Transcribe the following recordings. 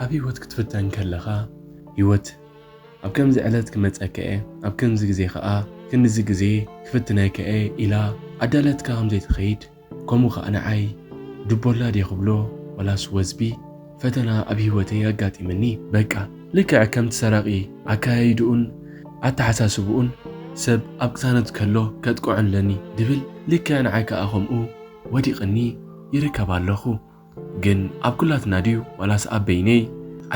ኣብ ህይወት ክትፍተን ከለኻ፣ ህይወት ኣብ ከምዚ ዕለት ክመጸካ እየ፣ ኣብ ከምዚ ግዜ ኸኣ ክንድዚ ግዜ ክፍትነካ እየ ኢላ ኣዳለትካ ከም ዘይትኸይድ፣ ከምኡ ኸኣ ንዓይ ድቦላ ድየ ክብሎ፣ ዋላስ ወዝቢ ፈተና ኣብ ህይወተይ ኣጋጢምኒ። በቃ፣ ልክዕ ከምቲ ሰራቒ ኣካያይድኡን ኣተሓሳስብኡን ሰብ ኣብ ቅሳነት ከሎ ከጥቅዖ ኣለኒ ድብል፣ ልክዕ ንዓይ ከኣ ከምኡ ወዲቕኒ ይርከብ ኣለኹ። ግን ኣብ ኩላትና ድዩ ዋላስ ኣብ በይነይ?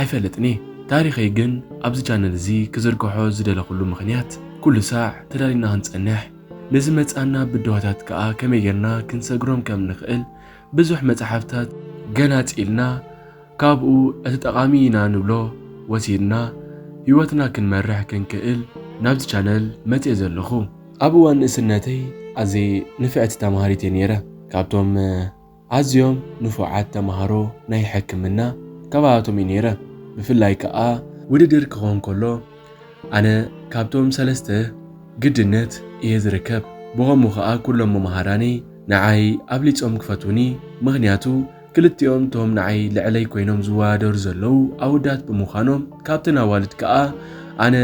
ኣይፈልጥን እየ። ታሪኸይ ግን ኣብዚ ቻነል እዚ ክዝርግሖ ዝደለኹሉ ምኽንያት፣ ኩሉ ሳዕ ተዳሊና ክንጸንሕ፣ ንዝመጻና ብድሆታት ከኣ ከመይ ጌርና ክንሰግሮም ከም ንኽእል ብዙሕ መጽሓፍታት ገላጺ ኢልና፣ ካብኡ እቲ ጠቓሚ ኢና ንብሎ ወሲድና ህይወትና ክንመርሕ ክንክእል ናብዚ ቻነል መጽየ ዘለኹ። ኣብ እዋን ንእስነተይ ኣዝየ ንፍዕቲ ተማሃሪት እየ ነይረ። ካብቶም ኣዝዮም ንፉዓት ተማሃሮ ናይ ሕክምና ከባባቶም እየ ነይረ። ብፍላይ ከኣ ውድድር ክኾን ከሎ ኣነ ካብቶም ሰለስተ ግድነት እየ ዝርከብ። ብኸምኡ ኸኣ ኩሎም መምሃራነይ ንዓይ ኣብሊጾም ክፈትዉኒ፣ ምኽንያቱ ክልቲኦም እቶም ንዓይ ልዕለይ ኮይኖም ዝወዳደሩ ዘለዉ ኣወዳት ብምዃኖም፣ ካብተን ኣዋልድ ከኣ ኣነ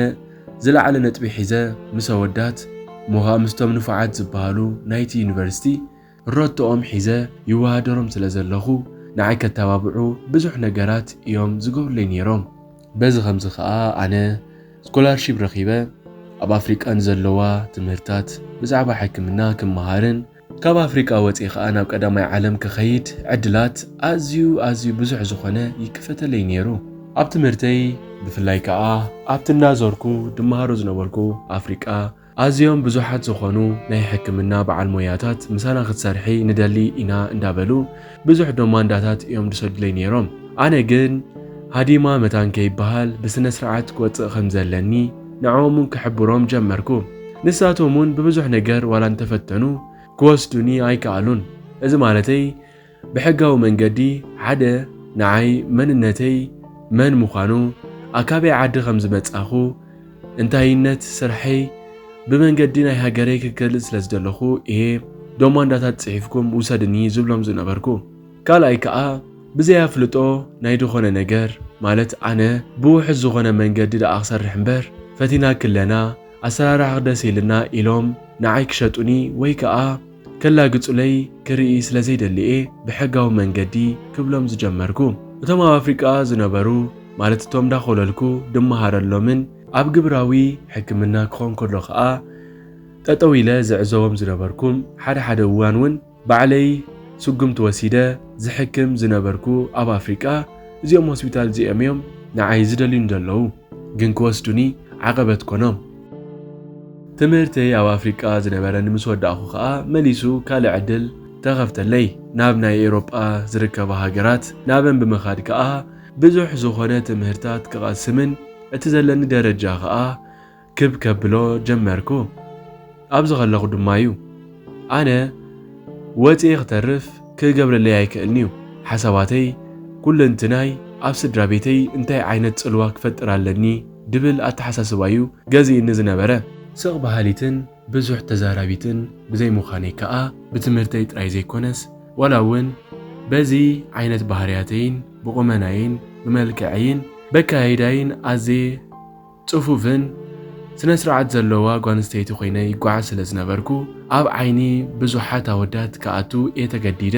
ዝለዓለ ነጥቢ ሒዘ ምስ ኣወዳት፣ እሞ ኸኣ ምስቶም ንፉዓት ዝበሃሉ ናይቲ ዩኒቨርሲቲ ረቶኦም ሒዘ ይወዳደሮም ስለ ዘለኹ፣ ንዓይ ከተባብዑ ብዙሕ ነገራት እዮም ዝገብሩለይ ነይሮም። በዚ ኸምዚ ኸኣ ኣነ ስኮላርሺፕ ረኺበ ኣብ ኣፍሪቃ ንዘለዋ ትምህርታት ብዛዕባ ሕክምና ክመሃርን ካብ ኣፍሪቃ ወጺኤ ኸኣ ናብ ቀዳማይ ዓለም ክኸይድ ዕድላት ኣዝዩ ኣዝዩ ብዙሕ ዝኾነ ይክፈተለይ ነይሩ። ኣብ ትምህርተይ ብፍላይ ከኣ ኣብቲ እናዞርኩ ድመሃሮ ዝነበርኩ ኣፍሪቃ ኣዝዮም ብዙሓት ዝኾኑ ናይ ሕክምና በዓል ሞያታት ምሳና ክትሰርሒ ንደሊ ኢና እንዳበሉ ብዙሕ ዶማንዳታት እዮም ዝሰዱለይ ነይሮም። ኣነ ግን ሃዲማ መታን ከይበሃል ብስነ ስርዓት ክወጽእ ከም ዘለኒ ንዕኦም እውን ክሕብሮም ጀመርኩ። ንሳቶም እውን ብብዙሕ ነገር ዋላ እንተፈተኑ ክወስዱኒ ኣይከኣሉን። እዚ ማለተይ ብሕጋዊ መንገዲ ሓደ ንዓይ መንነተይ መን ምዃኑ፣ ኣብ ካበይ ዓዲ ከም ዝመጻኹ፣ እንታይነት ስርሐይ ብመንገዲ ናይ ሃገረይ ክገልጽ ስለ ዝደለኹ እየ ዶማንዳታት ጽሒፍኩም ውሰድኒ ዝብሎም ዝነበርኩ። ካልኣይ ከኣ ብዘይ ኣፍልጦ ናይ ዝኾነ ነገር፣ ማለት ኣነ ብውሑስ ዝኾነ መንገዲ ደኣ ክሰርሕ እምበር፣ ፈቲና ክለና ኣሰራርሓ ደስ ኢልና ኢሎም ንዓይ ክሸጡኒ ወይ ከኣ ከላግጹለይ ክርኢ ስለ ዘይደሊ እየ ብሕጋዊ መንገዲ ክብሎም ዝጀመርኩ። እቶም ኣብ ኣፍሪቃ ዝነበሩ፣ ማለት እቶም እንዳኾለልኩ ድመሃረሎምን ኣብ ግብራዊ ሕክምና ክኾን ከሎ ከኣ ጠጠው ኢለ ዝዕዘቦም ዝነበርኩም፣ ሓደ ሓደ እዋን እውን ባዕለይ ስጉምቲ ወሲደ ዝሕክም ዝነበርኩ ኣብ ኣፍሪቃ፣ እዚኦም ሆስፒታል እዚኦም እዮም ንዓይ ዝደልዩኒ ዘለዉ፣ ግን ክወስዱኒ ዓቐበት ኮኖም። ትምህርተይ ኣብ ኣፍሪቃ ዝነበረ ንምስ ወዳእኹ ከኣ መሊሱ ካልእ ዕድል ተኸፍተለይ። ናብ ናይ ኤውሮጳ ዝርከባ ሃገራት ናበን ብምኻድ ከኣ ብዙሕ ዝኾነ ትምህርታት ክቐስምን እቲ ዘለኒ ደረጃ ከኣ ክብ ከብሎ ጀመርኩ። ኣብዚ ከለኹ ድማ እዩ ኣነ ወጺኤ ክተርፍ ክገብረለይ ኣይክእልን እዩ። ሓሳባተይ፣ ኩለንትናይ ኣብ ስድራ ቤተይ እንታይ ዓይነት ጽልዋ ክፈጥር ኣለኒ ድብል ኣተሓሳስባ እዩ ገዚእኒ ዝነበረ። ስቕ በሃሊትን ብዙሕ ተዛራቢትን ብዘይምዃነይ ከኣ ብትምህርተይ ጥራይ ዘይኮነስ ዋላ እውን በዚ ዓይነት ባህርያተይን ብቑመናይን ብመልክዐይን በካይዳይን ኣዝየ ጽፉፍን ስነ ስርዓት ዘለዋ ጓል ኣንስተይቲ ኮይነ ይጓዓዝ ስለ ዝነበርኩ፣ ኣብ ዓይኒ ብዙሓት ኣወዳት ክኣቱ እየ ተገዲደ።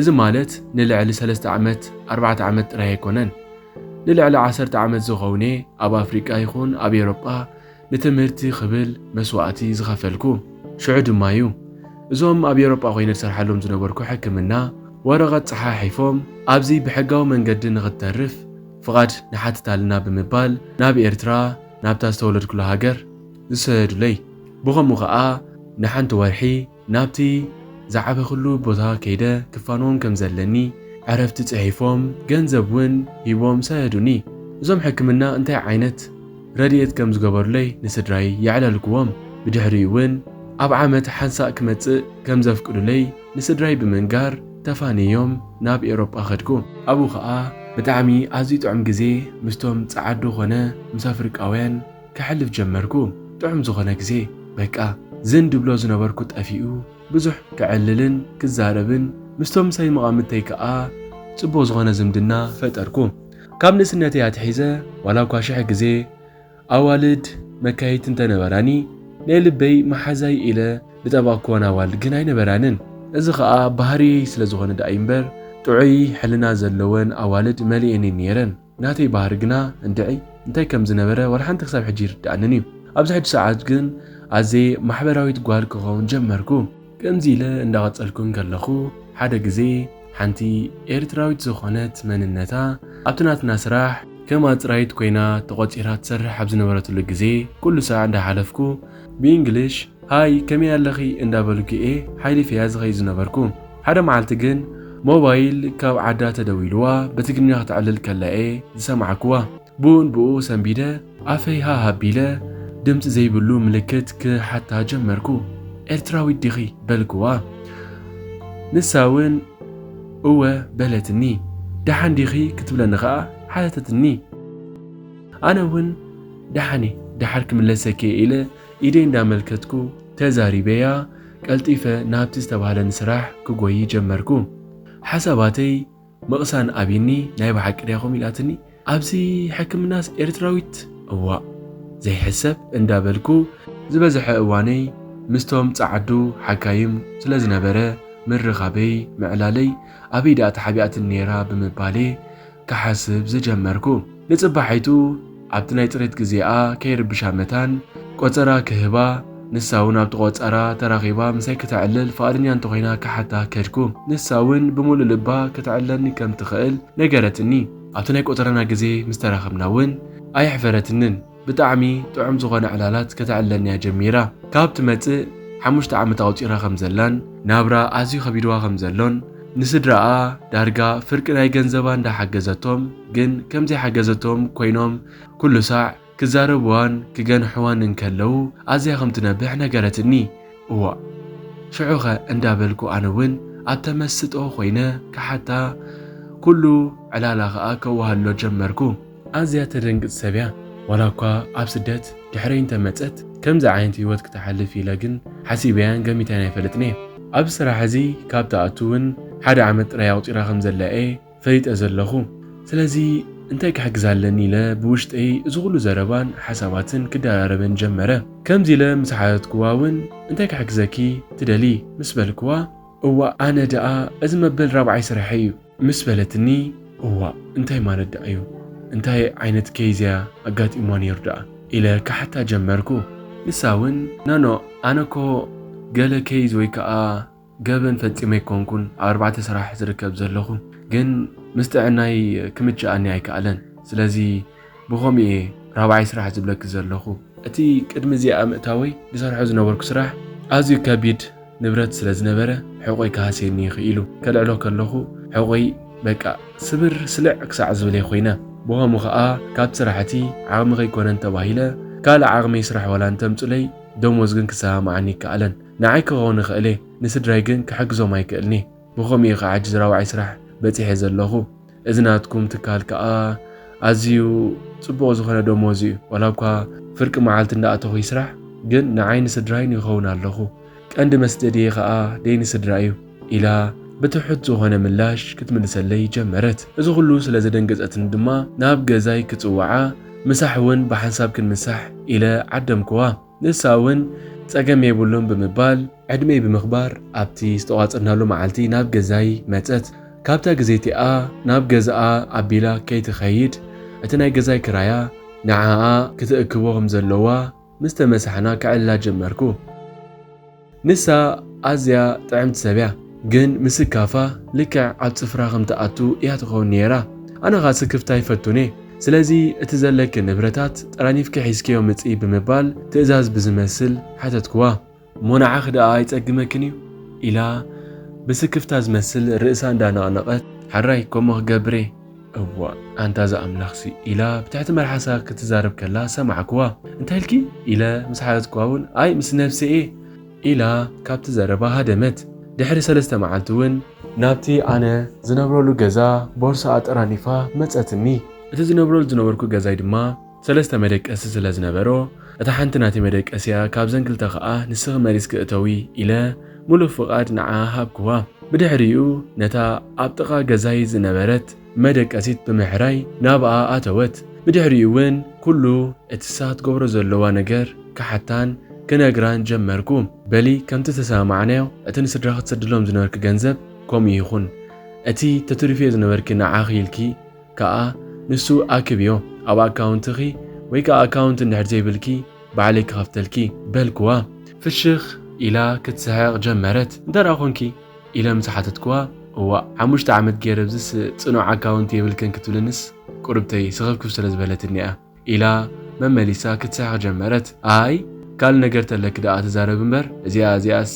እዚ ማለት ንልዕሊ ሰለስተ ዓመት፣ ኣርባዕተ ዓመት ጥራይ ኣይኮነን። ንልዕሊ ዓሰርተ ዓመት ዝኸውን እየ ኣብ ኣፍሪቃ ይኹን ኣብ ኤውሮጳ ንትምህርቲ ክብል መስዋእቲ ዝኸፈልኩ። ሽዑ ድማ እዩ እዞም ኣብ ኤውሮጳ ኮይነ ዝሰርሓሎም ዝነበርኩ ሕክምና ወረቐት ጸሓሒፎም፣ ኣብዚ ብሕጋዊ መንገዲ ንኽትተርፍ ፍቓድ ንሓትት ኣለና ብምባል ናብ ኤርትራ፣ ናብታ ዝተወለድኩላ ሃገር ዝሰደዱለይ። ብኸምኡ ኸኣ ንሓንቲ ወርሒ ናብቲ ዝዓበኹሉ ቦታ ከይደ ክፋንዎም ከም ዘለኒ ዕረፍቲ ጽሒፎም፣ ገንዘብ እውን ሂቦም ሰደዱኒ። እዞም ሕክምና እንታይ ዓይነት ረድኤት ከም ዝገበሩለይ ንስድራይ የዕለልክዎም። ብድሕሪኡ እውን ኣብ ዓመት ሓንሳእ ክመጽእ ከም ዘፍቅዱለይ ንስድራይ ብምንጋር ተፋንዮም ናብ ኤውሮጳ ከድኩ። ኣብኡ ኸኣ ብጣዕሚ ኣዝዩ ጥዑም ግዜ ምስቶም ጸዓዱ ኾነ ምስ ኣፍሪቃውያን ከሕልፍ ጀመርኩ። ጥዑም ዝኾነ ግዜ፣ በቃ ዝን ድብሎ ዝነበርኩ ጠፊኡ፣ ብዙሕ ክዕልልን ክዛረብን፣ ምስቶም ምሳይ መቓምተይ ከኣ ጽቡቕ ዝኾነ ዝምድና ፈጠርኩ። ካብ ንእስነተይ ኣትሒዘ ዋላ እኳ ሽሕ ግዜ ኣዋልድ መካየድቲ እንተነበራኒ፣ ናይ ልበይ መሓዛይ ኢለ ዝጠበቕኩወን ኣዋልድ ግን ኣይነበራንን። እዚ ኸኣ ባህርየይ ስለ ዝኾነ ደኣ እምበር፣ ጥዑይ ሕልና ዘለወን ኣዋልድ መሊኤን እየን ነይረን። ናተይ ባህሪ ግና እንድዒ እንታይ ከም ዝነበረ ዋላ ሓንቲ ክሳብ ሕጂ ይርድኣንን እዩ። ኣብዚ ሕጂ ሰዓት ግን ኣዝየ ማሕበራዊት ጓል ክኸውን ጀመርኩ። ከምዚ ኢለ እንዳቐጸልኩ እንከለኹ፣ ሓደ ግዜ ሓንቲ ኤርትራዊት ዝኾነት መንነታ ኣብቲ ናትና ስራሕ ከም ኣጽራይት ኮይና ተቖጺራ ትሰርሕ ኣብ ዝነበረትሉ ግዜ፣ ኩሉ ሳዕ እንዳሓለፍኩ ብእንግሊሽ፣ "ሃይ፣ ከመይ ኣለኺ?" እንዳበልኩ እየ ሓይሊፈያ ዝኸይድ ዝነበርኩ። ሓደ መዓልቲ ግን ሞባይል ካብ ዓዳ ተደዊልዋ ብትግርኛ ክተዕልል ከላ እየ ዝሰማዕክዋ። ብኡን ብኡ ሰንቢደ፣ ኣፈይ ሃህ ኣቢለ፣ ድምጺ ዘይብሉ ምልክት ክሓታ ጀመርኩ። "ኤርትራዊት ዲኺ?" በልክዋ። ንሳ እውን እወ በለትኒ። "ደሓን ዲኺ?" ክትብለኒ ኸኣ ሓተተትኒ። ኣነ እውን "ደሓን እየ፣ ደሓር ክምለሰኪ እየ" ኢለ ኢደይ እንዳመልከትኩ ተዛሪበያ፣ ቀልጢፈ ናብቲ ዝተባህለኒ ስራሕ ክጎይ ጀመርኩ። ሓሳባተይ ምቕሳን ኣብይኒ። "ናይ ብሓቂ ድያኹም?" ኢላትኒ። "ኣብዚ ሕክምናስ ኤርትራዊት?" እዋእ ዘይሕሰብ እንዳበልኩ ዝበዝሐ እዋነይ ምስቶም ጸዓዱ ሓካይም ስለ ዝነበረ ምርኻበይ ምዕላለይ ኣበይ ደኣ ተሓቢኣትኒ ነይራ ብምባሌ ክሓስብ ዝጀመርኩ። ንጽባሒቱ ኣብቲ ናይ ጽሬት ግዜኣ ከይርብሻ መታን ቆጸራ ክህባ፣ ንሳ እውን ኣብቲ ቆጸራ ተራኺባ ምሳይ ክተዕልል ፍቓደኛ እንተኾይና ክሓታ ከድኩ። ንሳ እውን ብምሉእ ልባ ከተዕልለኒ ከም ትኽእል ነገረትኒ። ኣብቲ ናይ ቆጸራና ግዜ ምስ ተራኸብና እውን ኣየሕፈረትንን። ብጣዕሚ ጥዑም ዝኾነ ዕላላት ከተዕልለኒ እያ ጀሚራ። ካብ ትመጽእ ሓሙሽተ ዓመት ኣቑጺራ ከም ዘላን ናብራ ኣዝዩ ከቢድዋ ከም ዘሎን ንስድራኣ ዳርጋ ፍርቂ ናይ ገንዘባ እንዳሓገዘቶም፣ ግን ከም ዘይሓገዘቶም ኮይኖም ኩሉ ሳዕ ክዛረብዋን ክገንሕዋን እንከለዉ ኣዝያ ከም ትነብሕ ነገረትኒ። እዋእ ሽዑኸ እንዳበልኩ ኣነ እውን ኣብ ተመስጦ ኮይነ ክሓታ፣ ኩሉ ዕላላ ኸኣ ከዋህሎ ጀመርኩ። ኣዝያ ተደንግጽ ሰብ እያ። ዋላ እኳ ኣብ ስደት ድሕረይ እንተመጸት ከምዚ ዓይነት ህይወት ክትሓልፍ ኢለ ግን ሓሲበያን ገሚታን ኣይፈልጥን እየ። ኣብዚ ስራሕ እዚ ካብ ትኣቱ እውን ሓደ ዓመት ጥራይ ኣቑጺራ ከም ዘላ እየ ፈሊጠ ዘለኹ። ስለዚ እንታይ ክሕግዛ ኣለኒ ኢለ ብውሽጠይ እዚ ኩሉ ዘረባን ሓሳባትን ክደራረበን ጀመረ። ከምዚ ኢለ ምስ ሓተትክዋ እውን እንታይ ክሕግዘኪ ትደሊ ምስ በልክዋ፣ እዋእ ኣነ ደኣ እዚ መበል ራብዓይ ስርሐይ እዩ ምስ በለትኒ፣ እዋእ እንታይ ማለት ደኣ እዩ? እንታይ ዓይነት ኬዝ እያ ኣጋጢምዋ ነይሩ ደኣ? ኢለ ክሓታ ጀመርኩ። ንሳ እውን፣ ኖኖ፣ ኣነ እኮ ገለ ኬዝ ወይ ከኣ ገበን ፈጺመ ኣይኮንኩን ኣብ ኣርባዕተ ስራሕ ዝርከብ ዘለኹ፣ ግን ምስ ጥዕናይ ክምችኣኒ ኣይከኣለን። ስለዚ ብኸምኡ እየ ራብዓይ ስራሕ ዝብለኪ ዘለኹ። እቲ ቅድሚ እዚኣ ምእታወይ ዝሰርሖ ዝነበርኩ ስራሕ ኣዝዩ ከቢድ ንብረት ስለ ዝነበረ ሕቖይ ክሃስየኒ ይኽኢሉ። ከልዕሎ ከለኹ ሕቖይ በቃ ስብር ስልዕ ክሳዕ ዝብል እየ ኮይነ። ብኸምኡ ኸኣ ካብቲ ስራሕ እቲ ዓቕሚ ከይኮነን ተባሂለ ካልእ ዓቕመይ ስራሕ ዋላ እንተምጹለይ ደሞዝ ግን ክሰማማዓኒ ይከኣለን። ንዓይ ክኸውን ይኽእል እየ፣ ንስድራይ ግን ክሕግዞም ኣይክእልን እየ። ብኸምኡ እየ ኸዓ ሕጂ ራብዓይ ስራሕ በጺሐ ዘለኹ። እዚ ናትኩም ትካል ከኣ ኣዝዩ ጽቡቕ ዝኾነ ደሞዝ እዩ። ዋላ እኳ ፍርቂ መዓልቲ እንዳኣተኹ ይስራሕ፣ ግን ንዓይ ንስድራይን ይኸውን ኣለኹ። ቀንዲ መስደድየ ከኣ ደይኒ ስድራ እዩ ኢላ ብትሑት ዝኾነ ምላሽ ክትምልሰለይ ጀመረት። እዚ ኩሉ ስለ ዘደንገጸትኒ ድማ ናብ ገዛይ ክጽውዓ ምሳሕ እውን ብሓንሳብ ክንምሳሕ ኢለ ዓደምክዋ። ንሳ እውን ጸገም የብሉን ብምባል ዕድመይ ብምኽባር ኣብቲ ዝተቋጸርናሉ መዓልቲ ናብ ገዛይ መጸት። ካብታ ግዜ እቲኣ ናብ ገዛኣ ኣቢላ ከይትኸይድ እቲ ናይ ገዛይ ክራያ ንዓኣ ክትእክቦ ከም ዘለዋ ምስ ተመሳሕና ከዕልላ ጀመርኩ። ንሳ ኣዝያ ጥዕምቲ ሰብ እያ፣ ግን ምስካፋ ልክዕ ኣብ ጽፍራ ከም ትኣቱ እያ ትኸውን ነይራ። ኣነ ኸኣ ስክፍታ ኣይፈቱን እየ። ስለዚ እቲ ዘለኪ ንብረታት ጠራኒፍኪ ሒዝክዮ ምጺ ብምባል ትእዛዝ ብዝመስል ሓተትክዋ። እሞ ንዓኺ ደኣ ኣይጸግመክን እዩ? ኢላ ብስክፍታ ዝመስል ርእሳ እንዳነቕነቐት፣ ሕራይ ከምኡ ክገብር እየ። እዋእ ኣንታ እዛ ኣምላኽሲ ኢላ ብትሕቲ መልሓሳ ክትዛረብ ከላ ሰማዕክዋ። እንታይ ኢልኪ? ኢለ ምስ ሓተትክዋ እውን ኣይ ምስ ነብሰይ እየ ኢላ ካብቲ ዘረባ ሃደመት። ድሕሪ ሰለስተ መዓልቲ እውን ናብቲ ኣነ ዝነብረሉ ገዛ ቦርሳኣ ጠራኒፋ መጸትኒ። እቲ ዝነብረሉ ዝነበርኩ ገዛይ ድማ ሰለስተ መደቀሲ ስለ ዝነበሮ እታ ሓንቲ ናተይ መደቀሲ እያ፣ ካብዘን ክልተ ኸኣ ንስኺ መሪጽኪ እተዊ ኢለ ምሉእ ፍቓድ ንዓኣ ሃብክዋ። ብድሕሪኡ ነታ ኣብ ጥቓ ገዛይ ዝነበረት መደቀሲት ብምሕራይ ናብኣ ኣተወት። ብድሕሪኡ እውን ኩሉ እቲ ንሳ ትገብሮ ዘለዋ ነገር ክሓታን ክነግራን ጀመርኩ። በሊ ከምቲ ተሰማማዕናዮ እቲ ንስድራኺ ትሰድሎም ዝነበርኪ ገንዘብ ከምኡ ይኹን። እቲ ተትሪፍዮ ዝነበርኪ ንዓኺ ኢልኪ ከኣ ንሱ ኣክብዮ። ኣብ ኣካውንትኺ ወይ ከኣ ኣካውንት እንድሕር ዘይብልኪ ባዕለይ ክኸፍተልኪ በልክዋ። ፍሽኽ ኢላ ክትስሕቕ ጀመረት። እንታይ ደኣ ኾንኪ? ኢለ ምስ ሓተትክዋ፣ እዋእ ሓሙሽተ ዓመት ገይረ ኣብዚስ ጽኑዕ ኣካውንት የብልክን ክትብልንስ ቁርብተይ ስኽፍክፍ ስለ ዝበለትኒ እያ ኢላ መመሊሳ ክትስሕቕ ጀመረት። ኣይ ካልእ ነገር ተለኪ ደኣ ተዛረቢ እምበር እዚኣ እዚኣስ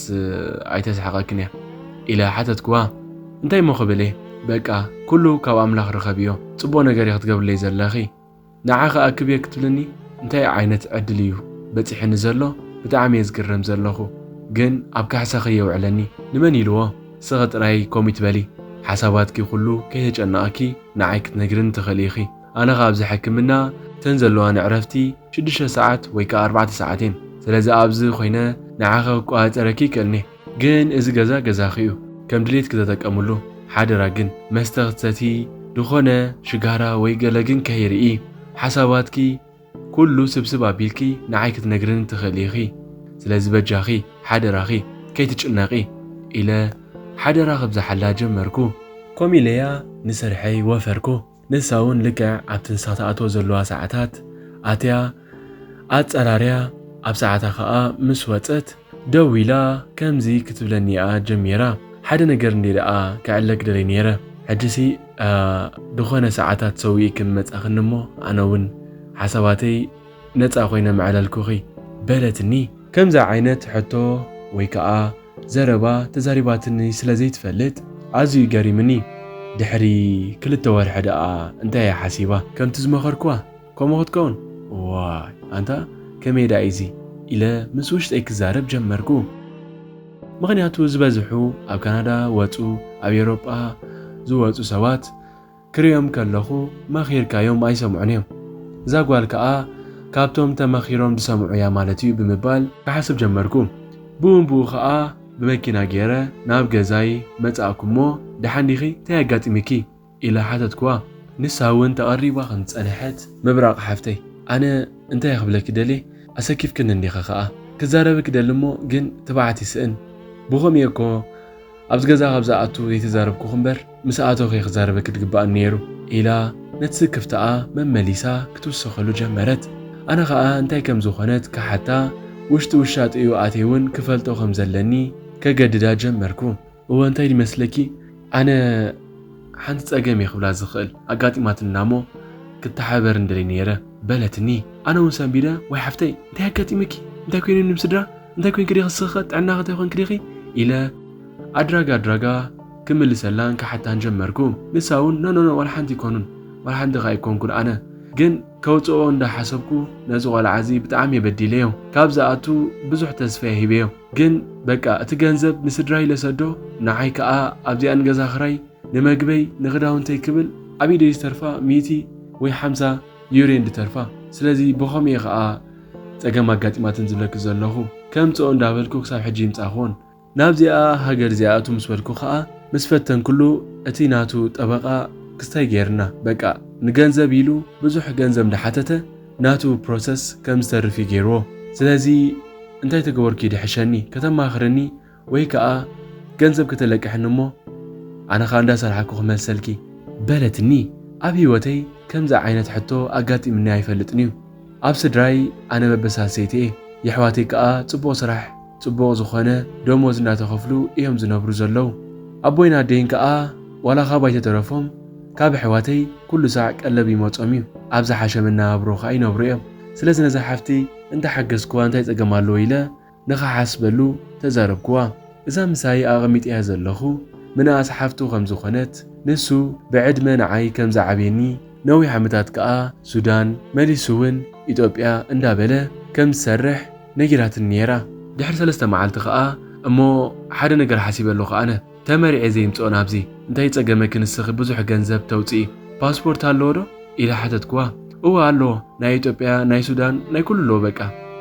ኣይተስሕቐክን እያ ኢለ ሓተትክዋ። እንታይ እሞ ክብል እየ በቃ ኩሉ ካብ ኣምላኽ ርኸብዮ ጽቡቕ ነገር እየ ክትገብርለይ ዘለኺ ንዓኺ ኣክብየ ክትብልኒ እንታይ ዓይነት ዕድል እዩ በጺሕኒ ዘሎ ብጣዕሚ እየ ዝግረም ዘለኹ ግን ኣብ ካሕሳኺ የውዕለኒ ንመን ኢልዎ ስኺ ጥራይ ከምኡ ይትበሊ ሓሳባትኪ ኩሉ ከይተጨነቕኪ ንዓይ ክትነግርኒ ትኽእሊ ኢኺ ኣነ ኸኣ ኣብዚ ሕክምና እተን ዘለዋኒ ዕረፍቲ ሽዱሽተ ሰዓት ወይ ከኣ ኣርባዕተ ሰዓት እየን ስለዚ ኣብዚ ኮይነ ንዓኺ ክቆጻጸረኪ ይክእልኒ ግን እዚ ገዛ ገዛኺ እዩ ከም ድሌትኪ ተጠቀምሉ ሓደራ ግን መስተ ክትሰቲ ዝኾነ ሽጋራ ወይ ገለ ግን ከይርኢ ሓሳባትኪ ኩሉ ስብስብ ኣቢልኪ ንዓይ ክትነግርኒ ትኽእሊ ኢኺ ስለዚ በጃኺ ሓደራኺ ከይትጭነቒ ኢለ ሓደራ ከብዝሓላ ጀመርኩ። ኮሚለያ ንስርሐይ ወፈርኩ። ንሳ እውን ልክዕ ኣብቲ ንሳ ትኣትዎ ዘለዋ ሰዓታት ኣትያ ኣጸራርያ ኣብ ሰዓታ ከኣ ምስ ወጸት ደው ኢላ ከምዚ ክትብለኒ እያ ጀሚራ። ሓደ ነገር እንድየ ደኣ ክዕለክ ደልየ ነይረ። ሕጂሲ ዝኾነ ሰዓታት ሰዊእኪ ምመጻእክኒ እሞ ኣነ እውን ሓሳባተይ ነጻ ኮይነ ምዕለልኩኺ በለትኒ። ከምዚ ዓይነት ሕቶ ወይ ከኣ ዘረባ ተዛሪባትኒ ስለ ዘይትፈልጥ ኣዝዩ ገሪምኒ። ድሕሪ ክልተ ወርሒ ደኣ እንታይ እያ ሓሲባ? ከምቲ ዝመኸርክዋ ከምኡ ክትከውን? ዋይ ኣንታ ከመይ ደኣ እዩ እዚ ኢለ ምስ ውሽጠይ ክዛረብ ጀመርኩ። ምኽንያቱ ዝበዝሑ ኣብ ካናዳ ወጹ ኣብ ኤውሮጳ ዝወጹ ሰባት ክርእዮም ከለኹ መኺርካዮም ኣይሰምዑን እዮም። እዛ ጓል ከኣ ካብቶም ተመኺሮም ዝሰምዑ እያ ማለት እዩ ብምባል ክሓስብ ጀመርኩ። ብኡ ንብኡ ከኣ ብመኪና ገይረ ናብ ገዛይ መጻእኩ እሞ ደሓን ዲኺ እንታይ ኣጋጢምኪ? ኢለ ሓተትክዋ። ንሳ እውን ተቐሪባ ከም ዝጸንሐት ምብራቕ ሓፍተይ ኣነ እንታይ ክብለኪ ደልየ ኣሰኪፍክኒ እንዲኺ ከኣ ክዛረበኪ ደሊ እሞ ግን ትብዓት ይስእን ብኸምኡ እየ እኮ ኣብዚ ገዛ ካብ ዝኣቱ ዘይተዛረብኩኺ እምበር ምስ ኣተኹ እየ ክዛረበኪ ዝግብኣኒ ነይሩ ኢላ ነቲ ስክፍታኣ መመሊሳ ክትውስኸሉ ጀመረት። ኣነ ኸኣ እንታይ ከም ዝኾነት ክሓታ ውሽጢ ውሻጢኡ ኣትየ እውን ክፈልጦ ከም ዘለኒ ከገድዳ ጀመርኩ። እወ እንታይ ድመስለኪ ኣነ ሓንቲ ጸገም እየ ክብላ ዝኽእል ኣጋጢማትና እሞ ክተሓበርኒ ደልየ ነይረ በለትኒ። ኣነ እውን ሰንቢደ ወይ ሓፍተይ እንታይ ኣጋጢምኪ እንታይ ኮይኑኒ ምስ ስድራ እንታይ ኮይንኪ ዲኺ ንስኺኸ ጥዕናኺ እንታይ ኮንኪ ዲኺ ኢለ ኣድራጋ ኣድራጋ ክምልሰላን ክሓታን ጀመርኩ። ንሳ እውን ኖኖኖ ዋላ ሓንቲ ኣይኮኑን ዋላ ሓንቲ ከኣ ኣይኮንኩን ኣነ ግን ከውጽኦ እንዳሓሰብኩ ነዚ ቆልዓ እዚ ብጣዕሚ እየ በዲለዮ ካብ ዝኣቱ ብዙሕ ተስፋ እየ ሂበዮ። ግን በቃ እቲ ገንዘብ ንስድራይ ለሰዶ ንዓይ ከኣ ኣብዚኣ ንገዛ ክራይ ንመግበይ ንኽዳውንተይ ክብል ኣብ ኢደይ ዝተርፋ ሚእቲ ወይ ሓምሳ ዩሮ እየን ዝተርፋ። ስለዚ ብኸምኡ እየ ከኣ ጸገም ኣጋጢማትን ዝብለኪ ዘለኹ። ከምጽኦ እንዳበልኩ ክሳብ ሕጂ ይምጻእክዎን። ናብዚኣ ሃገር እዚኣ እቱ ምስ በልኩ ከኣ ምስ ፈተንክሉ እቲ ናቱ ጠበቓ ክስታይ ገይርና በቃ ንገንዘብ ኢሉ ብዙሕ ገንዘብ እንዳሓተተ ናቱ ፕሮሰስ ከም ዝተርፍ እዩ ገይርዎ። ስለዚ እንታይ ተገበርኩ እዩ ድሕሸኒ ከተማኽርኒ ወይ ከኣ ገንዘብ ከተለቅሕኒ እሞ ኣነ ኸኣ እንዳሰርሓኩ ክመልሰልኪ በለትኒ። ኣብ ህይወተይ ከምዚ ዓይነት ሕቶ ኣጋጢምኒ ኣይፈልጥን እዩ። ኣብ ስድራይ ኣነ መበሳሰይቲ እየ። የሕዋተይ ከኣ ጽቡቕ ስራሕ፣ ጽቡቕ ዝኾነ ደሞዝ እንዳተኸፍሉ እዮም ዝነብሩ ዘለዉ። ኣቦይን ኣደይን ከኣ ዋላ ካብ ኣይተተረፎም ካብ ኣሕዋተይ ኩሉ ሳዕ ቀለብ ይመጾም እዩ። ኣብ ዝሓሸ መነባብሮ ከኣ ይነብሩ እዮም። ስለዚ ነዛ ሓፍቲ እንተሓገዝክዋ እንታይ ጸገም ኣለዎ ኢለ ንኽሓስበሉ ተዛረብክዋ። እዛ ምሳይ ኣቐሚጠያ ዘለኹ ምንኣስ ሓፍቱ ከም ዝኾነት፣ ንሱ ብዕድመ ንዓይ ከም ዝዓብየኒ፣ ነዊሕ ዓመታት ከኣ ሱዳን፣ መሊሱ እውን ኢትዮጵያ እንዳበለ ከም ዝሰርሕ ነጊራትኒ ነይራ። ድሕሪ ሰለስተ መዓልቲ ከኣ፣ እሞ ሓደ ነገር ሓሲበ ኣለኹ ኣነ። ተመሪዐ ዘይምጽኦ ናብዚ እንታይ ጸገመኪ ንስኺ ብዙሕ ገንዘብ ተውጽኢ ፓስፖርት ኣለዎ ዶ ኢለ ሓተትክዋ። እወ ኣለዎ ናይ ኢትዮጵያ ናይ ሱዳን ናይ ኩሉ ኣለዎ በቃ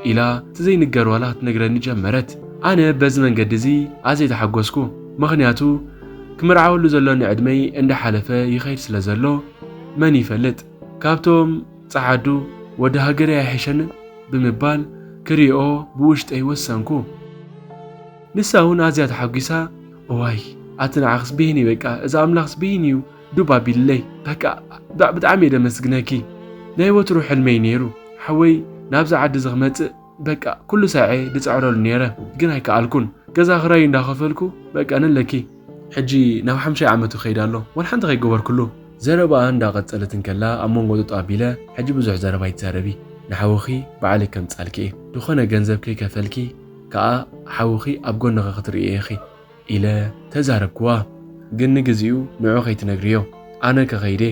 ኢላ እቲ ዘይንገር ዋላ ክትነግረኒ ጀመረት። ኣነ በዚ መንገዲ እዚ ኣዝየ ተሓጎስኩ ምኽንያቱ ክምርዓወሉ ዘሎኒ ዕድመይ እንዳሓለፈ ይኸይድ ስለ ዘሎ መን ይፈልጥ፣ ካብቶም ጸዓዱ ወዲ ሃገረይ ኣይሕሸንን ብምባል ክሪኦ ብውሽጠይ ወሰንኩ። ንሳ እውን ኣዝያ ተሓጒሳ፣ "እዋይ ኣቲ ንዓኽስ ብይን እዩ በቃ፣ እዚ ኣምላኽስ ብይን እዩ ዱብ ኣቢልለይ፣ በቃ ብጣ- ብጣዕሚ እየ ደመስግነኪ፣ ናይ ወትሩ ሕልመይ ነይሩ ሓወይ ናብዚ ዓዲ እዚ ክመጽእ፣ በቃ ኩሉ ሳዔ ድጽዕረሉ ነይረ ግን ኣይከኣልኩን፣ ገዛ ክራይ እንዳኸፈልኩ በቃ ንለኪ፣ ሕጂ ናብ ሓምሻይ ዓመቱ ከይድ ኣሎ ዋላ ሓንቲ ከይገበርኩሉ." ዘረባኣ እንዳቐጸለት እንከላ ኣብ መንጎ ጠጠው ኣቢለ፣ "ሕጂ ብዙሕ ዘረባ ኣይትዛረቢ፣ ንሓውኺ ባዕለይ ከምጻልኪ እየ፣ ዝኾነ ገንዘብ ከይከፈልኪ ከኣ ሓውኺ ኣብ ጎንኺ ክትርእዮ ኢኺ" ኢለ ተዛረብክዋ። ግን ንግዚኡ ንዑ ከይትነግርዮ፣ ኣነ ከኸይደ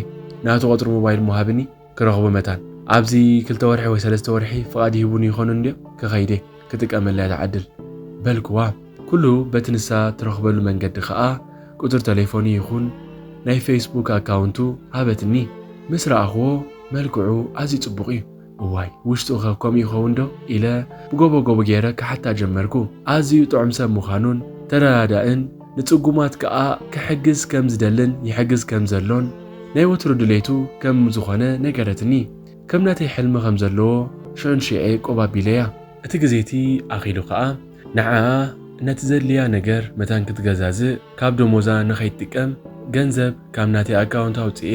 ናቱ ቁጽሪ ሞባይል ምሃብኒ ክረኽቦ መታን። ኣብዚ ክልተ ወርሒ ወይ ሰለስተ ወርሒ ፍቓድ ይህቡኒ ይኾኑ እንድዮ፣ ከኸይደ ክጥቀመላ እያ ትዓድል በልክዋ። ኩሉ በቲ ንሳ ትረኽበሉ መንገዲ ኸኣ ቁጽሪ ተሌፎኑ ይኹን ናይ ፌስቡክ ኣካውንቱ ሃበትኒ። ምስ ረኣኽዎ መልክዑ ኣዝዩ ጽቡቕ እዩ። እዋይ ውሽጡ ኸ ከምኡ ይኸውን ዶ ኢለ ብጎቦጎቦ ገይረ ክሓታ ጀመርኩ። ኣዝዩ ጥዑም ሰብ ምዃኑን ተረዳዳእን ንጽጉማት ከኣ ክሕግዝ ከም ዝደልን ይሕግዝ ከም ዘሎን ናይ ወትሩ ድሌቱ ከም ዝኾነ ነገረትኒ። ከም ናተይ ሕልሚ ከም ዘለዎ ሽዑን ሽዔ ቆብ ኣቢለያ። እቲ ግዜ እቲ ኣኺሉ ከኣ ንዓኣ ነቲ ዘድልያ ነገር መታን ክትገዛዝእ ካብ ደሞዛ ንኸይትጥቀም ገንዘብ ካብ ናተይ ኣካውንት ኣውጽኤ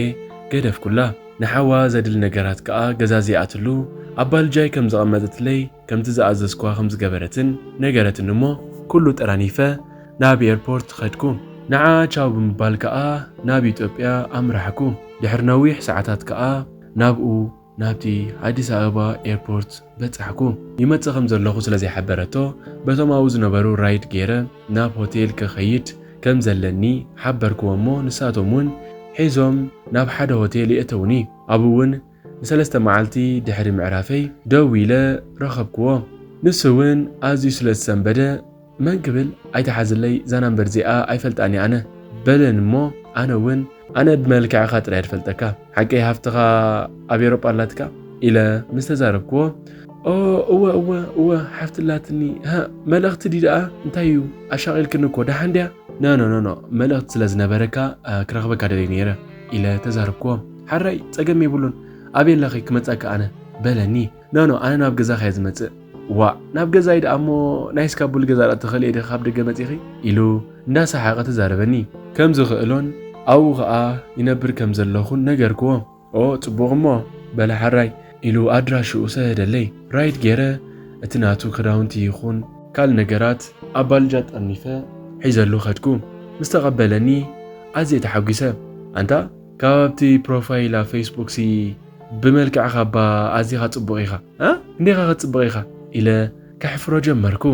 ገደፍኩላ። ንሓዋ ዘድሊ ነገራት ከኣ ገዛዚኣትሉ ኣብ ባልጃይ ከም ዘቐመጠትለይ ከምቲ ዝኣዘዝኳ ከም ዝገበረትን ነገረትኒ እሞ ኩሉ ጠራኒፈ ናብ ኤርፖርት ኸድኩ። ንዓ ቻው ብምባል ከኣ ናብ ኢትዮጵያ ኣምራሕኩ። ድሕሪ ነዊሕ ሰዓታት ከኣ ናብኡ ናብቲ ኣዲስ ኣበባ ኤርፖርት በጻሕኩ። ይመጽእ ከም ዘለኹ ስለ ዘይሓበረቶ በቶም ኣብኡ ዝነበሩ ራይድ ገይረ ናብ ሆቴል ክኸይድ ከም ዘለኒ ሓበርክዎ እሞ ንሳቶም እውን ሒዞም ናብ ሓደ ሆቴል የእተውኒ። ኣብኡ እውን ንሰለስተ መዓልቲ ድሕሪ ምዕራፈይ ደዊለ ረኸብክዎ። ንሱ እውን ኣዝዩ ስለ ዝሰንበደ መን ክብል ኣይትሓዝለይ፣ እዛ ናምበር እዚኣ ኣይፈልጣን እየ ኣነ በለኒ እሞ ኣነ እውን ኣነ ብመልክዕኻ ጥራይ እየ ዝፈልጠካ፣ ሓቀይ ሃፍትኻ ኣብ ኤውሮጳ ኣላትካ ኢለ ምስ ተዛረብክዎ ኦ እወ እወ እወ ሓፍቲ ኣላትኒ፣ ሃ መልእኽቲ ድዩ ደኣ እንታይ እዩ ኣሻቒልክኒ እኮ ደሓን ድያ? ኖ ኖ ኖ ኖ መልእኽቲ ስለ ዝነበረካ ክረኽበካ ደልየ ነይረ ኢለ ተዛረብክዎ። ሓራይ ጸገም የብሉን ኣበይ ኣለኺ ክመጻካ ኣነ በለኒ። ኖ ኖ ኣነ ናብ ገዛኻ እየ ዝመጽእ። ዋእ ናብ ገዛይ ደኣ እሞ ናይ እስካቡል ገዛ ደኣ ትኽእሊ ዲኺ ካብ ደገ መጺኺ ኢሉ እንዳሰሓቐ ተዛረበኒ። ከም ዝኽእሎን ኣብኡ ኸኣ ይነብር ከም ዘለኹን ነገርክዎ። ኦ ጽቡቕ እሞ በለ ሓራይ ኢሉ ኣድራሽኡ ሰደደለይ። ራይድ ገይረ እቲ ናቱ ክዳውንቲ ይኹን ካልእ ነገራት ኣብ ባልጃ ጠርኒፈ ሒዘሉ ኸድኩ። ምስ ተቐበለኒ ኣዝየ ተሓጒሰ። ኣንታ ካብ ኣብቲ ፕሮፋይል ኣብ ፌስቡክሲ ብመልክዕኻ እባ ኣዚኻ ጽቡቕ ኢኻ እ እንዴኻ ክትጽብቕ ኢኻ ኢለ ከሕፍሮ ጀመርኩ።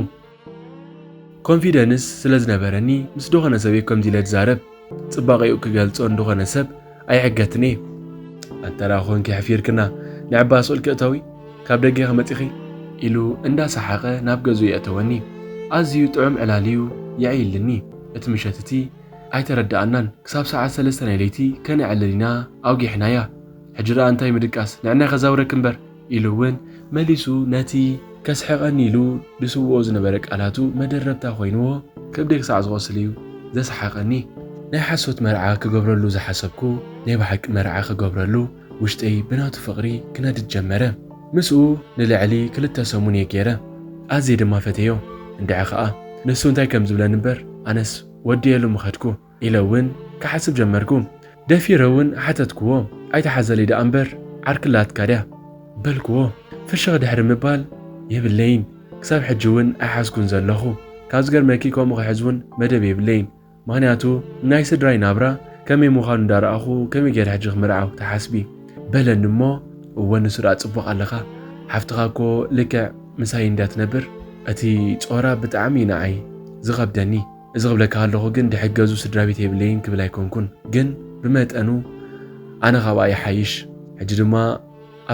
ኮንፊደንስ ስለ ዝነበረኒ ምስ ዝኾነ ሰብ እየ ከምዚ ኢለ ዝዛረብ። ጽባቐኡ ክገልጾ ንድኾነ ሰብ ኣይዕገትን እየ። ኣንተ ደኣ ኮንኪ ሕፊርክና ንዕባ ስቕ ኢልኪ እተዊ ካብ ደገ ከመጺኺ ኢሉ እንዳሰሓቐ ናብ ገዝኡ የእተወኒ። ኣዝዩ ጥዑም ዕላል እዩ የዕይልኒ። እቲ ምሸት እቲ ኣይተረድኣናን። ክሳብ ሰዓት ሰለስተ ናይ ለይቲ ከነዕልል ኢና ኣውጊሕናያ። ሕጂ ደኣ እንታይ ምድቃስ ንዕናይ ከዛውረኪ እምበር ኢሉ እውን መሊሱ ነቲ ከስሕቐኒ ኢሉ ዝስውኦ ዝነበረ ቃላቱ መደረብታ ኮይንዎ ከብደይ ክሳዕ ዝቖስል እዩ ዘስሓቐኒ። ናይ ሓሶት መርዓ ክገብረሉ ዝሓሰብኩ ናይ ብሓቂ መርዓ ክገብረሉ ውሽጠይ ብናቱ ፍቕሪ ክነድድ ጀመረ። ምስኡ ንልዕሊ ክልተ ሰሙን እየ ገይረ። ኣዝየ ድማ ፈተዮ። እንድዒ ኸኣ ንሱ እንታይ ከም ዝብለኒ እምበር ኣነስ ወድየሉ ምኸድኩ። ኢለ እውን ክሓስብ ጀመርኩ። ደፊረ እውን ሓተትክዎ። ኣይትሓዘለይ ደኣ እምበር ዓርኪ ኣላትካ ድያ በልክዎ። ፍሽኽ ድሕሪ ምባል የብለይን። ክሳብ ሕጂ እውን ኣይሓዝኩን ዘለኹ። ካብ ዝገርመኪ ከምኡ ክሕዝ እውን መደብ የብለይን። ምኽንያቱ ናይ ስድራይ ናብራ ከመይ ምዃኑ እንዳረኣኹ ከመይ ገይረ ሕጂ ክምርዓው ትሓስቢ በለኒ እሞ እወ ንሱ ደኣ ጽቡቕ ኣለኻ። ሓፍትኻ እኮ ልክዕ ምሳይ እንድያ ትነብር። እቲ ጾራ ብጣዕሚ እዩ ንዓይ ዝኸብደኒ። እዚ ክብለካ ከለኹ ግን ድሕገዙ ስድራ ቤት የብለይን ክብል ኣይኮንኩን፣ ግን ብመጠኑ ኣነ ካብኣ ይሓይሽ። ሕጂ ድማ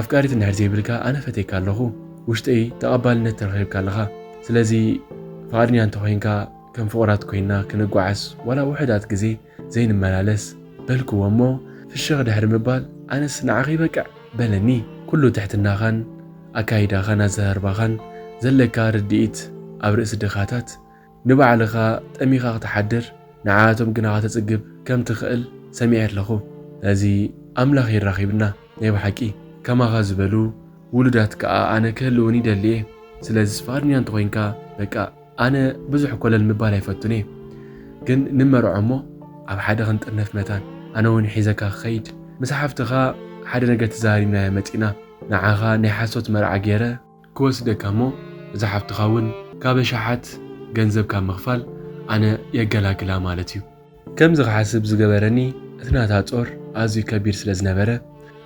ኣፍቃሪት እንድሕር ዘይብልካ ኣነ ፈትየካ ኣለኹ፣ ውሽጠይ ተቐባልነት ተረኺብካ ኣለኻ። ስለዚ ፍቓደኛ እንተኾይንካ ከም ፍቑራት ኮይንና ክንጓዓዝ ዋላ ውሑዳት ግዜ ዘይንመላለስ በልክዎ እሞ ፍሽኽ ድሕሪ ምባል ኣነስ ንዓኺ ይበቅዕ በለኒ። ኩሉ ትሕትናኻን ኣካይዳኻን ኣዘራርባኻን ዘለካ ርድኢት ኣብ ርእሲ ድኻታት ንባዕልኻ ጠሚኻ ክትሓድር ንዓኣቶም ግና ከተጽግብ ከም ትኽእል ሰሚዐ ኣለኹ። ስለዚ ኣምላኽ የራኺብና። ናይ ብሓቂ ከማኻ ዝበሉ ውሉዳት ከኣ ኣነ ክህልውኒ ይደሊ እየ። ስለዚ ፍቓድኛ እንተኾይንካ በቃ ኣነ ብዙሕ ኮለል ምባል ኣይፈቱን እየ። ግን ንመርዖ እሞ ኣብ ሓደ ክንጥርነፍ መታን ኣነ እውን ሒዘካ ክኸይድ ምስ ሓፍትኻ ሓደ ነገር ተዛሪብናዮ መጺና ንዓኻ ናይ ሓሶት መርዓ ገይረ ክወስደካ እሞ እዛ ሓፍትኻ እውን ካብ ኣሽሓት ገንዘብ ካብ ምኽፋል ኣነ የገላግላ ማለት እዩ። ከምዚ ክሓስብ ዝገበረኒ እቲ ናታ ጾር ኣዝዩ ከቢድ ስለ ዝነበረ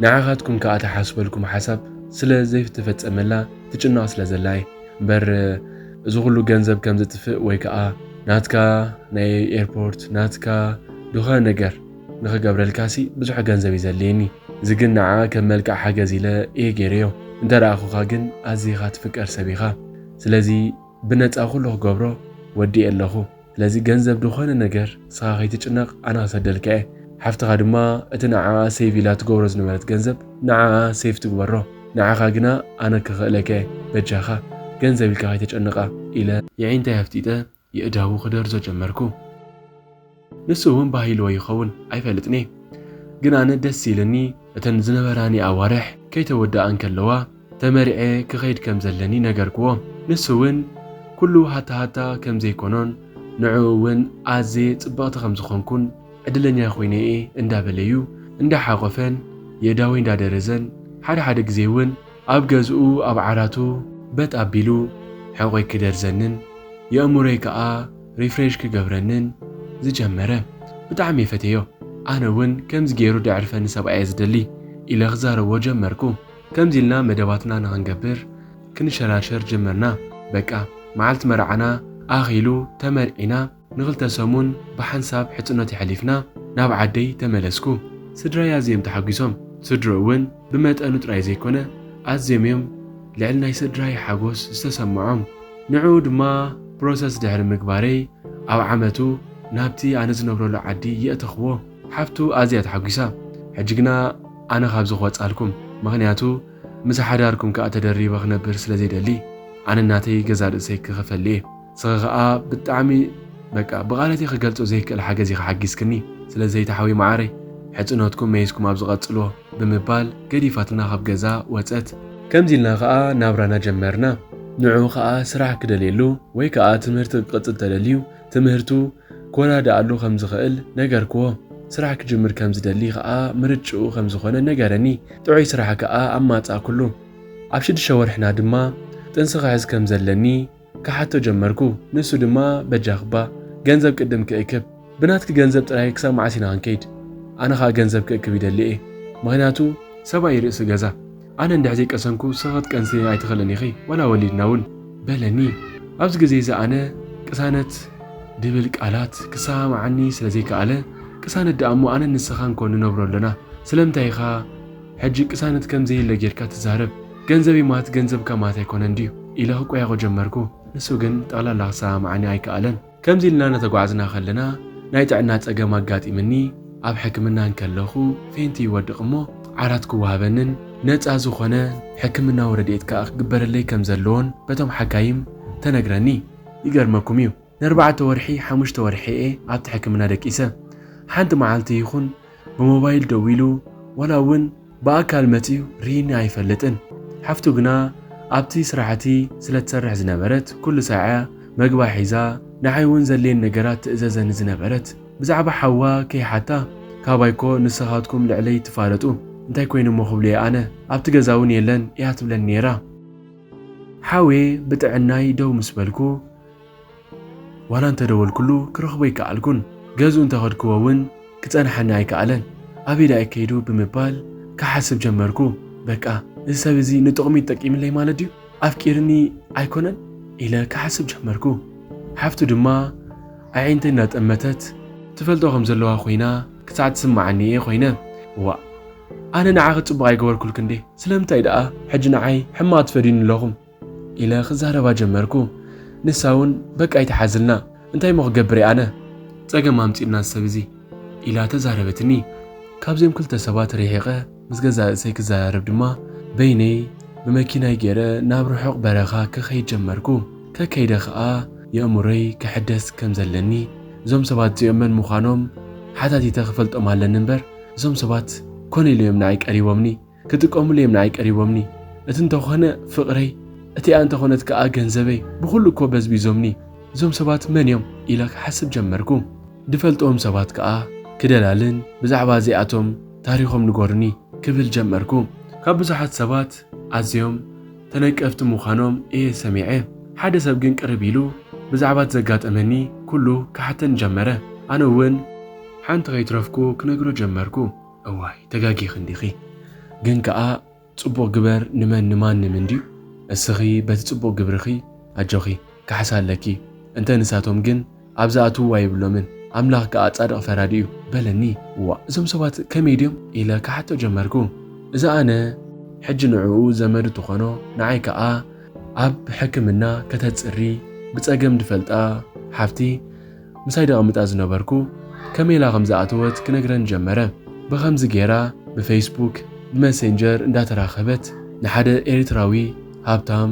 ንዓኻትኩም ከኣ ተሓስበልኩም ሓሳብ ስለ ዘይተፈጸመላ ትጭነቕ ስለ ዘላ እየ። እምበር እዚ ኩሉ ገንዘብ ከም ዝጥፍእ ወይ ከኣ ናትካ ናይ ኤርፖርት ናትካ ዝኾነ ነገር ንኽገብረልካሲ ብዙሕ ገንዘብ እዩ ዘድልየኒ። እዚ ግን ንዓ ከም መልክዕ ሓገዝ ኢለ እየ ገይረዮ። እንተ ረኣኹኻ ግን ኣዚኻ ትፍቀር ሰብ ኢኻ። ስለዚ ብነጻ ኩሉ ክገብሮ ወዲኤ ኣለኹ። ስለዚ ገንዘብ ዝኾነ ነገር ንስኻ ከይትጭነቕ ኣነ ክሰደልካ እየ። ሓፍትኻ ድማ እቲ ንዓኣ ሴቭ ኢላ ትገብሮ ዝነበረት ገንዘብ ንዓኣ ሴቭ ትግበሮ። ንዓኻ ግና ኣነ ክኽእለካ እየ። በጃኻ ገንዘብ ኢልካ ከይተጨንቓ ኢለ የዒንተይ ኣፍጢጠ የእዳዉ ክደርዞ ጀመርኩ። ንሱ እውን ባህ ኢልዎ ይኸውን ኣይፈልጥን እየ። ግን ኣነ ደስ ኢልኒ እተን ዝነበራኒ ኣዋርሕ ከይተወድኣ እንከለዋ ተመሪዐ ክኸይድ ከም ዘለኒ ነገርክዎ። ንሱ እውን ኩሉ ሃታ ሃታ ከም ዘይኮኖን ንዕኡ እውን ኣዝየ ጽብቕቲ ከም ዝኾንኩን ዕድለኛ ኮይነ እየ እንዳበለዩ እንዳሓቖፈን የእዳወይ እንዳደረዘን ሓደ ሓደ ግዜ እውን ኣብ ገዝኡ ኣብ ዓራቱ በጥ ኣቢሉ ሕቖይ ክደርዘንን የእምሮይ ከኣ ሪፍሬሽ ክገብረንን ዝጀመረ። ብጣዕሚ እየ ፈትየዮ። ኣነ እውን ከምዚ ገይሩ ደዕርፈኒ ሰብኣይ እየ ዝደሊ ኢለ ክዛረቦ ጀመርኩ። ከምዚ ኢልና መደባትና ንኽንገብር ክንሸራሸር ጀመርና። በቃ መዓልቲ መርዓና ኣኺሉ ተመርዒና ንኽልተ ሰሙን ብሓንሳብ ሕጽኖት የሕሊፍና ናብ ዓደይ ተመለስኩ። ስድራይ ኣዝዮም ተሓጒሶም። ስድርኡ እውን ብመጠኑ ጥራይ ዘይኮነ ኣዝዮም እዮም ልዕሊ ናይ ስድራይ ሓጎስ ዝተሰምዖም። ንዕኡ ድማ ፕሮሰስ ድሕሪ ምግባረይ ኣብ ዓመቱ ናብቲ ኣነ ዝነብረሉ ዓዲ የእተኽዎ። ሓፍቱ ኣዝያ ተሓጒሳ። ሕጂ ግና ኣነ ካብዚ ክወጻልኩም፣ ምኽንያቱ ምስ ሓዳርኩም ከኣ ተደሪበ ክነብር ስለ ዘይደሊ ኣነ ናተይ ገዛ ርእሰይ ክኸፈል እየ። ንስኺ ከኣ ብጣዕሚ በቃ ብቓላት እየ ክገልጾ ዘይክእል ሓገዝ ኢኺ ሓጊዝክኒ። ስለዚ ተሓዊ መዓረይ ሕጽኖትኩም መይዝኩም ኣብ ዝቐጽልዎ ብምባል ገዲፋትና ካብ ገዛ ወጸት። ከምዚ ኢልና ከኣ ናብራና ጀመርና። ንዑ ከኣ ስራሕ ክደልየሉ ወይ ከኣ ትምህርቲ ክቕጽል ተደልዩ ትምህርቱ ክወዳድኣሉ ከም ዝኽእል ነገርክዎ። ስራሕ ክጅምር ከም ዝደሊ ከኣ ምርጭኡ ከም ዝኾነ ነገረኒ። ጥዑይ ስራሕ ከኣ ኣማጻእኩሉ። ኣብ ሽዱሽተ ወርሕና ድማ ጥንሲ ክሕዝ ከም ዘለኒ ክሓቶ ጀመርኩ። ንሱ ድማ በጃኽባ ገንዘብ ቅድም ክእክብ፣ ብናትኪ ገንዘብ ጥራይ ክሳብ መዓስ ኢና ክንከይድ? ኣነ ኸኣ ገንዘብ ክእክብ ይደሊ እየ። ምኽንያቱ ሰብኣይ ርእሲ ገዛ። ኣነ እንድሕር ዘይቀሰንኩ ንስኺ ክትቀንሲ ኣይትኽእልን ኢኺ፣ ዋላ ወሊድና እውን በለኒ። ኣብዚ ግዜ እዚ ኣነ ቅሳነት ድብል ቃላት ክሰማማዓኒ ስለ ዘይከኣለ፣ ቅሳነት ደኣ እሞ ኣነን ንስኻን እኮ ንነብሮ ኣለና። ስለምንታይ ኢኻ ሕጂ ቅሳነት ከም ዘየለ ጌርካ ትዛረብ? ገንዘበይ ማለት ገንዘብካ ማለት ኣይኮነን ድዩ? ኢለ ክቆያቖ ጀመርኩ። ንሱ ግን ጠቕላላ ክሰማማዓኒ ኣይከኣለን። ከምዚ ኢልና እናተጓዕዝና ከለና ናይ ጥዕና ጸገም ኣጋጢምኒ ኣብ ሕክምና እንከለኹ ፌንቲ ይወድቕ እሞ ዓራት ክወሃበንን ነጻ ዝኾነ ሕክምናዊ ረድኤት ከኣ ክግበረለይ ከም ዘለዎን በቶም ሓካይም ተነግረኒ። ይገርመኩም እዩ፣ ንኣርባዕተ ወርሒ ሓሙሽተ ወርሒ እየ ኣብቲ ሕክምና ደቂሰ። ሓንቲ መዓልቲ ይኹን ብሞባይል ደዊሉ ዋላ እውን ብኣካል መጺኡ ርኢኒ ኣይፈልጥን። ሓፍቱ ግና ኣብቲ ስራሕቲ ስለ ትሰርሕ ዝነበረት ኩሉ ሳዕ እያ መግባ ሒዛ ንዓይ እውን ዘድልየኒ ነገራት ትእዘዘኒ ዝነበረት። ብዛዕባ ሓዋ ከይሓታ ካባይ እኮ ንስኻትኩም ልዕለይ ትፋለጡ እንታይ ኮይኑ እሞ ክብሎ እየ ኣነ ኣብቲ ገዛ እውን የለን እያ ትብለኒ ነይራ። ሓውየ ብጥዕናይ ደው ምስ በልኩ ዋላ እንተደወልኩሉ ክረኽቦ ኣይከኣልኩን። ገዝኡ እንተኸድክዎ እውን ክጸንሓኒ ኣይከኣለን። ኣበይ ደኣ እዩ ከይዱ ብምባል ክሓስብ ጀመርኩ። በቃ እዚ ሰብ እዚ ንጥቕሙ ይጠቂምለይ ማለት ድዩ? ኣፍቂርኒ ኣይኮነን ኢለ ክሓስብ ጀመርኩ። ሓፍቱ ድማ ኣዒንተይ እናጠመተት ትፈልጦ ከም ዘለዋ ኮይና ክሳዕ ትስምዓኒ እየ ኮይነ። ዋእ ኣነ ንዓኺ ጽቡቕ ኣይገበርኩልክን ድየ? ስለምንታይ ደኣ ሕጂ ንዓይ ሕማቕ ትፈድዩኒ ኣለኹም? ኢለ ክዛረባ ጀመርኩ። ንሳ እውን በቃ ኣይትሓዝልና፣ እንታይ እሞ ክገብር እየ ኣነ? ጸገም ኣምጺኡልና እዚ ሰብ እዚ ኢላ ተዛረበትኒ። ካብዚኦም ክልተ ሰባት ርሒቐ ምስ ገዛእ ርእሰይ ክዘራረብ ድማ በይነይ ብመኪናይ ገይረ ናብ ርሑቕ በረኻ ክኸይድ ጀመርኩ። ከከይደ ኸኣ የእምሮይ ክሕደስ ከም ዘለኒ እዞም ሰባት እዚኦም መን ምዃኖም ሓታቲተ ክፈልጦም ኣለኒ እምበር፣ እዞም ሰባት ኮነ ኢሎም እዮም ንዓይ ቀሪቦምኒ፣ ክጥቀሙሉ እዮም ንዓይ ቀሪቦምኒ። እቲ እንተኾነ ፍቕረይ፣ እቲኣ እንተኾነት ከኣ ገንዘበይ፣ ብኹሉ እኮ በዝቢዞምኒ። እዞም ሰባት መን እዮም ኢለ ክሓስብ ጀመርኩ። ድፈልጦም ሰባት ከኣ ክደላልን ብዛዕባ እዚኣቶም ታሪኾም ንገሩኒ ክብል ጀመርኩ። ካብ ብዙሓት ሰባት ኣዝዮም ተነቀፍቲ ምዃኖም እየ ሰሚዐ። ሓደ ሰብ ግን ቅርብ ኢሉ ብዛዕባ እቲ ዘጋጠመኒ ኩሉ ክሓተኒ ጀመረ። ኣነ እውን ሓንቲ ከይትረፍኩ ክነግሮ ጀመርኩ። እዋይ፣ ተጋጊኺ እንዲኺ። ግን ከኣ ጽቡቕ ግበር፣ ንመን ንማንም እንድዩ። እስኺ በቲ ጽቡቕ ግብርኺ ኣጆኺ፣ ካሕሳ ኣለኪ። እንተ ንሳቶም ግን ኣብ ዝኣትውዋ የብሎምን። ኣምላኽ ከኣ ጻድቕ ፈራዲ እዩ በለኒ። እዋ፣ እዞም ሰባት ከመይ ድዮም ኢለ ክሓቶ ጀመርኩ። እዛ ኣነ ሕጂ ንዕኡ ዘመዱ ትኾኖ፣ ንዓይ ከኣ ኣብ ሕክምና ከተጽሪ ብጸገም ድፈልጣ ሓፍቲ ምሳይ ደቐምጣ ዝነበርኩ ከመይ ኢላ ከም ዝኣተወት ክነግረን ጀመረ። ብኸምዚ ገይራ ብፌስቡክ ብመሴንጀር እንዳተራኸበት ንሓደ ኤርትራዊ ሃብታም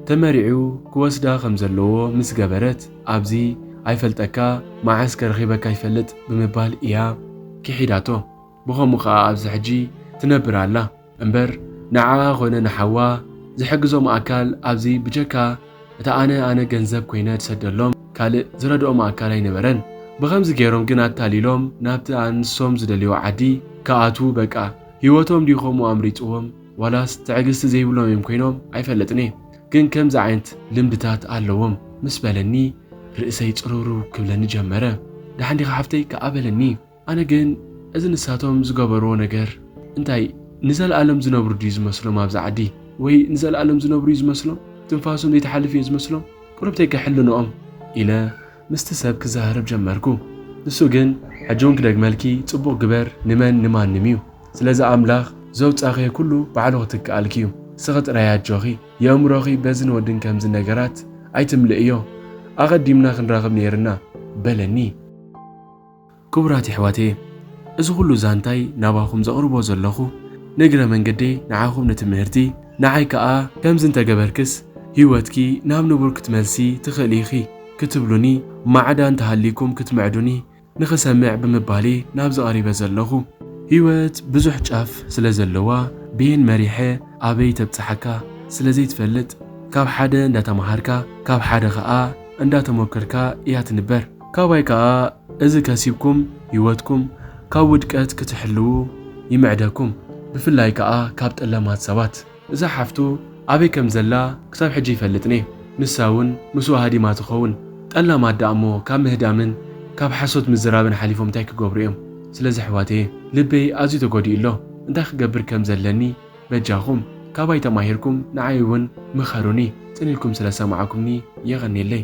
ተመሪዑ ክወስዳ ከም ዘለዎ ምስ ገበረት፣ ኣብዚ ኣይፈልጠካ፣ መዓስ ከረኺበካ ይፈልጥ ብምባል እያ ክሒዳቶ። ብኸምኡ ኸኣ ኣብዚ ሕጂ ትነብር ኣላ። እምበር ንዓኣ ኾነ ንሓዋ ዝሕግዞም ኣካል ኣብዚ ብጀካ እታ ኣነ ኣነ ገንዘብ ኮይነ ዝሰደሎም ካልእ ዝረድኦም ኣካል ኣይነበረን። ብኸምዚ ገይሮም ግን ኣታሊሎም ናብቲ ኣንሶም ዝደልዮ ዓዲ ክኣትዉ በቃ። ህይወቶም ድዩ ከምኡ ኣምሪጽዎም ዋላስ ትዕግስቲ ዘይብሎም እዮም ኮይኖም ኣይፈልጥን እየ። ግን ከምዚ ዓይነት ልምድታት ኣለዎም ምስ በለኒ ርእሰይ ጽርውርው ክብለኒ ጀመረ። ደሓን ዲኻ ሓፍተይ ከኣ በለኒ። ኣነ ግን እዚ ንሳቶም ዝገበርዎ ነገር እንታይ ንዘለኣለም ዝነብሩ ድዩ ዝመስሎም ኣብዚ ዓዲ? ወይ ንዘለኣለም ዝነብሩ እዩ ዝመስሎም? ትንፋሶም ዘይትሓልፍ እዩ ዝመስሎም? ቁሩብተይ ከሕልንኦም ኢለ ምስቲ ሰብ ክዘራረብ ጀመርኩ። ንሱ ግን ሕጂ እውን ክደግመልኪ ጽቡቕ ግበር፣ ንመን ንማንም እዩ። ስለዚ ኣምላኽ ዘውጻኸዮ ኩሉ ባዕሉ ክትከኣልኪ እዩ። እስኺ ጥራይ ኣጆኺ፣ የእምሮኺ በዝን ወድን ከምዚ ነገራት ኣይትምልእዮ። ኣቐዲምና ክንራኸብ ነይርና በለኒ። ክቡራት የሕዋተየ፣ እዚ ኩሉ ዛንታይ ናባኹም ዘቕርቦ ዘለኹ ንእግረ መንገደይ ንዓኹም ንትምህርቲ፣ ንዓይ ከኣ ከምዚ እንተገበርክስ ህይወትኪ ናብ ንቡር ክትመልሲ ትኽእሊ ኢኺ ክትብሉኒ፣ ማዕዳ እንተሃሊኩም ክትምዕዱኒ ንኽሰምዕ ብምባል ናብዚ ቀሪበ ዘለኹ። ህይወት ብዙሕ ጫፍ ስለ ዘለዋ ብየን መሪሐ ኣበይ ተብጽሓካ ስለ ዘይትፈልጥ፣ ካብ ሓደ እንዳተማሃርካ ካብ ሓደ ኸኣ እንዳተሞከርካ እያ ትንበር። ካባይ ከኣ እዚ ከሲብኩም ህይወትኩም ካብ ውድቀት ክትሕልዉ ይምዕደኩም፣ ብፍላይ ከኣ ካብ ጠለማት ሰባት። እዛ ሓፍቱ ኣበይ ከም ዘላ ክሳብ ሕጂ ኣይፈልጥን እየ። ንሳ እውን ምስኡ ሃዲማ ትኸውን። ጠላማት ደኣ እሞ ካብ ምህዳምን ካብ ሓሶት ምዝራብን ሓሊፎም እንታይ ክገብሩ እዮም? ስለዚ ኣሕዋተየ፣ ልበይ ኣዝዩ ተጎዲኡ ኣሎ። እንታይ ክገብር ከም ዘለኒ በጃኹም ካባይ ተማሂርኩም ንዓይ እውን ምኸሩኒ። ጽን ኢልኩም ስለ ሰማዕኩምኒ የቐንየለይ።